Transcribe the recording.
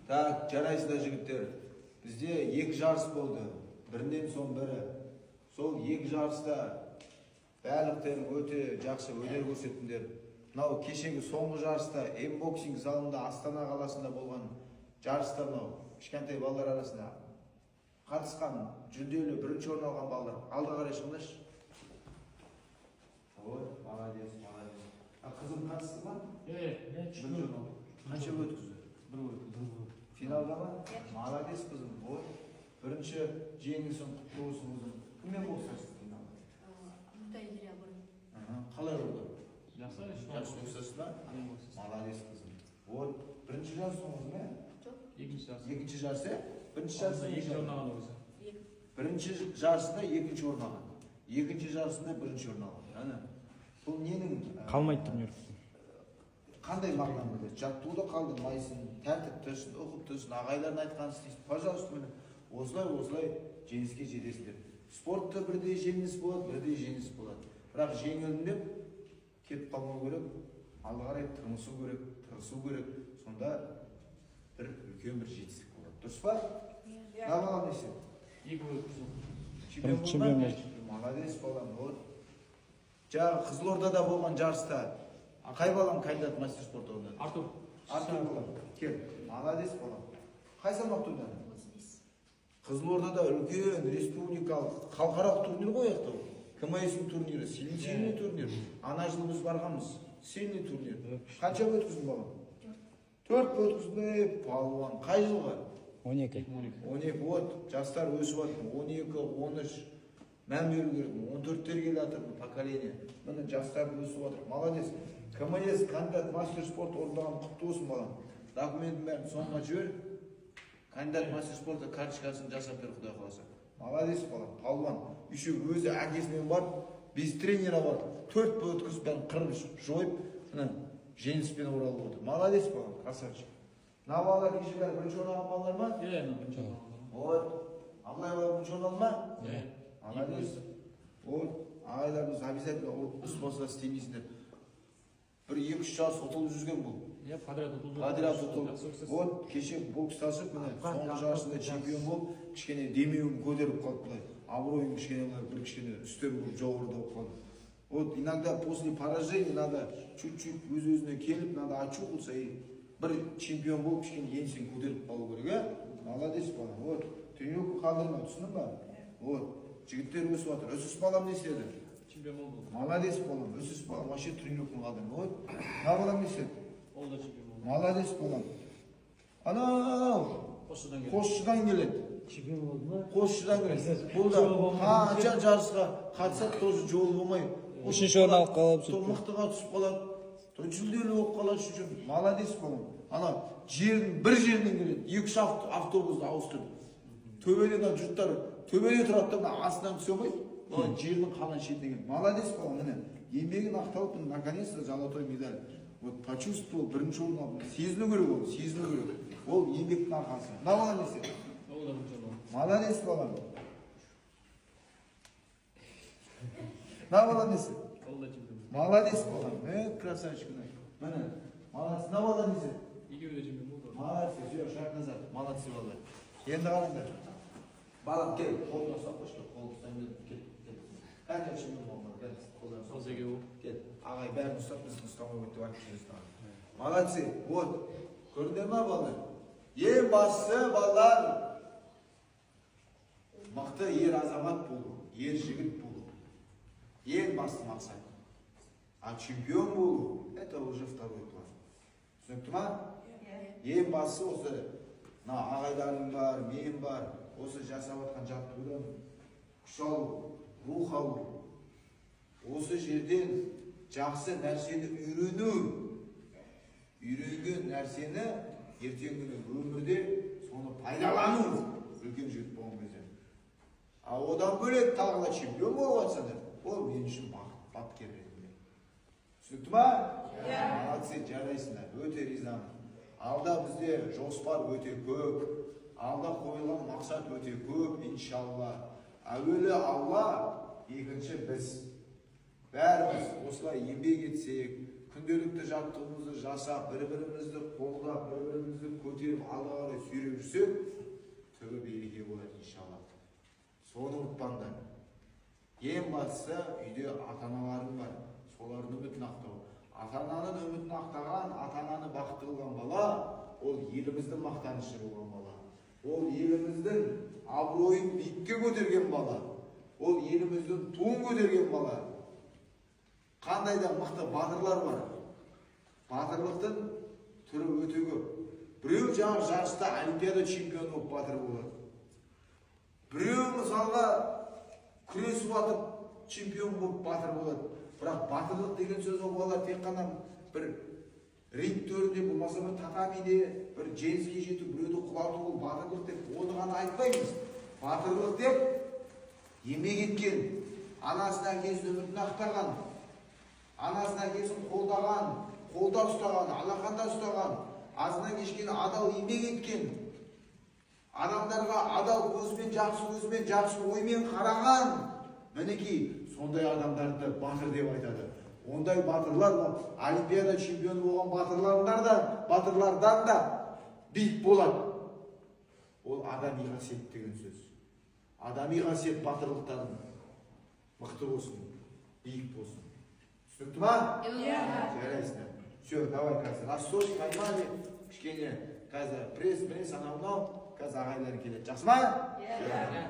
Так, жарайсыздар, жігіттер. Бізде екі жарыс болды. Бірінен соң бірі. Сол екі жарыста барлықтарың өте жақсы өнер көрсеттіңдер. Мынау кешегі соңғы жарыста, М-боксинг залында, Астана қаласында болған жарыста, мынау кішкентай балалар арасында қатысқан, жүлделі бірінші орын алған балалар, алға қарай шығыңдаршы. Ой, молодец, молодец. А қызым қатысты ма? Иә. Бірінші орын алды. Қанша өткізді? Бір өткізді. Финалда ма? Молодец, қызым. Ой, бірінші жеңісің құтты болсын, қызым. Кіммен бокстастың финалда? Нұртай Зирябыр. Аха, қалай болды? Жақсы. Жақсы бокстасты ма? Молодец, қызым. Вот, бірінші жарысың, қызым, иә? Жоқ. Екінші жарыс. Екінші жарыс, иә? Бірінші жарысы Екінші орын алған ол кісі. Екі. Бірінші жарысында екінші орын алған. Екінші жарысында бірінші орын алған. Ана. Бұл ненің Қалмайды турнир. Қандай мағынаны білдіреді? Жаттығуда қалдырмайсың, тәртіптісің, ұқыптысың, ағайлардың айтқанын істейсің. Пожалуйста, міне, осылай осылай жеңіске жетесіңдер. Спортта бірде жеңіліс болады, бірде жеңіс болады. Бірақ жеңілдім деп кетіп қалмау керек, алға қарай тырмысу керек, тырысу керек. Сонда бір үлкен бір жетістік болады. Дұрыс па? Мына балам не істеді? Екі өткізді. Чемпион болды Чемпион ма? болды. Молодец, балам. Вот. Жаңағы Қызылордада болған жарыста қай балам кандидат мастер спорта ойнады? Артур. Артур, балам. Кел. Молодец, балам. Қай салмақта ойнадың? 35. Қызылордада үлкен республикалық, халықаралық турнир ғой аяқта. КМС-ның турнирі, сильный, сильный турнир. Ана жылы біз барғанбыз. Сильный турнир. Қанша өткіздің, балам? Төрт өткіздің, ей, палуан. Қай жылғы? 12. 2012. 12, вот, жастар өсіп жатыр. 12, 13, мән беру керек. 14-тер келе жатыр, поколение. Міне, жастар өсіп жатыр. Молодец. КМС кандидат мастер спорт орындаған, құтты болсын, балам. Документін бәрін соңға жібер. Кандидат мастер спорта карточкасын жасап бер, құдай қаласа. Молодец, балам, палуан. Еще өзі әкесімен барып, без тренера барып, төрт бой өткізіп, бәрін қырып жойып, міне, жеңіспен оралып отыр. Молодец, балам, красавчик. Мына балалар кеше бәрі бірінші орын алған балалар ма? Иә, мына бірінші орын алған. Вот. Абылай бала бірінші орын алды ма? Иә. Молодец. Вот. Ағайларымыз обязательно ұрыспаса істемейсіңдер. Бір екі үш жарыс ұтылып жүрген бұл. Иә, подряд ұтылды. Подряд ұтылып. Жақсы бокстасты. Вот, кеше бокстасып, міне, соңғы жарысында чемпион болып, кішкене демеуін көтеріп қалды былай. Абыройын кішкене былай бір кішкене үстем болып, жоғарыда болып қалды. Вот иногда после поражения надо чуть-чуть өз өзіне келіп, надо очухаться и бір чемпион болып, кішкене еңсені көтеріп қалу керек, иә? Молодец, бала. Вот, тренировка қалдырма, түсіндің ба? Вот, жігіттер өсіп жатыр. Үсіс балам не істеді? Чемпион болды. Молодец, балам. Үсіс балам вообще тренировканы қалдырма. Вот, мына балам не істеді? Ол да чемпион болды. Молодец, балам. Анау Қосшыдан келді. Қосшыдан келеді. Чемпион болды ма? Қосшыдан келеді. Бұл да қанша жарысқа қатысады, тоже жолы болмай. Үшінші орын алып қалып То сөйтіп. мықтыға түсіп қалады, то жүлделі болып қалады үшінші. Молодец, балам. Ана жердің бір жерінен келеді. Екі үш автобусты ауыстырып. Төбеден ана жұрттар төбеде тұрады да, мына астынан түсе алмайды. Мына жердің қалған шетіне келеді. Молодец, балам, міне. Еңбегін ақталып, міне, наконец-то золотой медаль. Вот почувствовал, бірінші орын алды. Сезіну керек ол, сезіну керек. Ол еңбектің арқасы. Мына бала не істеді? Ол да бірінші орын алды. Молодец, балам. Мына бала не істеді? Ол да чемпион болды. Молодец, балам. Е, красавчик. Міне. Молодец. Мына бала не істеді? Екеуі де чемпион болды. Молодцы, все, шаг назад. Молодцы, балалар. Енді қараңдар. Балам, кел, қолыңа ұстап қойшы, қолыңды ұстайын дедім. Кел, кел. Кәне, чемпион болған, кел, қолдан ұстап. Қос екеуі. Кел, ағай бәрін ұстап, бізді ұстамау керек деп айтып жүресің. Молодцы, вот. Көрдіңдер ма, балалар? Ең бастысы, балалар, мықты ер азамат болу, ер жігіт болу. Ең басты мақсат. А чемпион болу, это уже второй план. Түсінікті ма? Ең бастысы осы мына ағайларың бар, мен бар, осы жасап жатқан жаттығудан күш алу, рух алу. Осы жерден жақсы нәрсені үйрену. Үйренген нәрсені ертеңгі күні өмірде соны пайдалану, үлкен жігіт болған кезде. А одан бөлек тағы да чемпион болып жатсаңдар, ол мен үшін бақыт, бапкер ретінде. Түсінікті ма? Иә. Молодцы, жарайсыңдар. Өте ризамын. Алда бізде жоспар өте көп. Алда қойылған мақсат өте көп, иншалла. Әуелі Алла, екінші біз. Бәріміз осылай еңбек етсек, күнделікті жаттығуымызды жасап, бір бірімізді қолдап, бір бірімізді көтеріп, алға қарай деп сүйреп жүрсек, түбі береке болады, иншалла. Соны ұмытпаңдар. Ең бастысы, үйде ата аналарың бар, солардың үмітін ақтау. Ата ананың үмітін ақтаған, ата ананы бақытты қылған бала ол еліміздің мақтанышы болған бала, ол еліміздің абыройын биікке көтерген бала, ол еліміздің туын көтерген бала. Қандай да мықты батырлар бар. Батырлықтың түрі өте көп. Біреу жаңағы жарыста олимпиада чемпионы болып батыр болады, біреу, мысалға, күресіп атып чемпион болып батыр болады. Бірақ батырлық деген сөз ол, балалар, тек қана бір ринг төрінде, болмаса бір татамиде бір жеңіске жету, біреуді құлату, ол батырлық деп оны ғана айтпаймыз. Батырлық деп еңбек еткен, анасын, әкесінің үмітін ақтаған, анасын, әкесін қолдаған, қолда ұстаған, алақанда ұстаған, азынан кешкен адал еңбек еткен, адамдарға адал көзбен, жақсы көзбен, жақсы оймен қараған, мінекей, сондай адамдарды батыр деп айтады. Ондай батырлар олимпиада чемпионы болған батырлардар да, батырлардан да биік болады. Ол адами қасиет деген сөз. Адами қасиет батырлықтан мықты болсын, биік болсын. Түсінікті ма? Иә. Жарайсыңдар. Все, давай, қазір рассрочка поймали. Кішкене қазір пресс, пресс, анау мынау, қазір ағайлар келеді. Жақсы ма? Иә.